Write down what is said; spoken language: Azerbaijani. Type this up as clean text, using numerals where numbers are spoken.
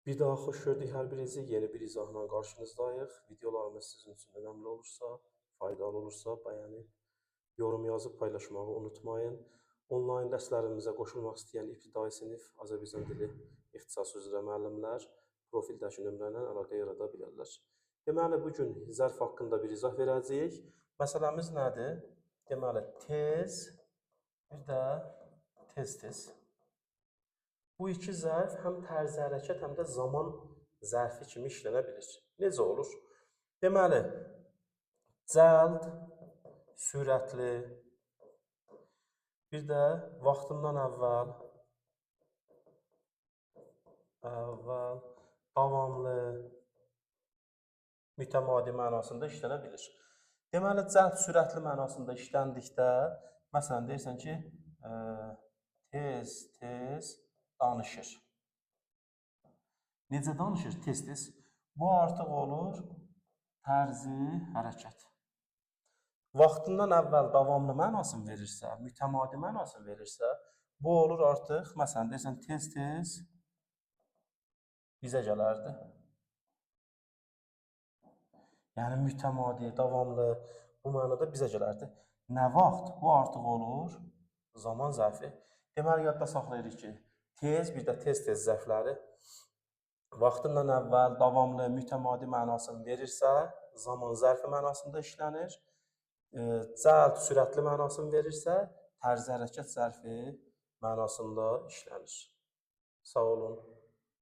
Bir daha xoş gördük hər birinizi. Yeni bir izahla qarşınızdayıq. Videolarımız sizin üçün önəmli olursa, faydalı olursa bəyənib, yorum yazıb paylaşmağı unutmayın. Onlayn dərslərimizə qoşulmaq istəyən ibtidai sinif Azərbaycan dili ixtisası üzrə müəllimlər profildəki nömrə ilə əlaqə yarada bilərlər. Deməli, bu gün zərf haqqında bir izah verəcəyik. Məsələmiz nədir? Deməli, tez, bir də tez-tez. Bu iki zərf həm tərzi hərəkət, həm də zaman zərfi kimi işlənə bilir. Necə olur? Deməli, cəld, sürətli, bir də vaxtından əvvəl, davamlı, mütəmadi mənasında işlənə bilir. Deməli, cəld, sürətli mənasında işləndikdə, məsələn, deyirsən ki, tez-tez danışır. Necə danışır? Tez-tez. Bu artıq olur tərzi hərəkət. Vaxtından əvvəl davamlı mənasını verirsə, mütəmadi mənasını verirsə, bu olur artıq, məsələn, deyirsən tez-tez bizə gələrdi. Yəni mütəmadi, davamlı bu mənada bizə gələrdi. Nə vaxt? Bu artıq olur zaman zərfi. Deməli, yadda saxlayırıq ki, tez, bir də tez-tez zərfləri vaxtından əvvəl davamlı, mütəmadi mənasını verirsə, zaman zərfi mənasında işlənir. Cəld, sürətli mənasını verirsə, tərzi hərəkət zərfi mənasında işlənir. Sağ olun.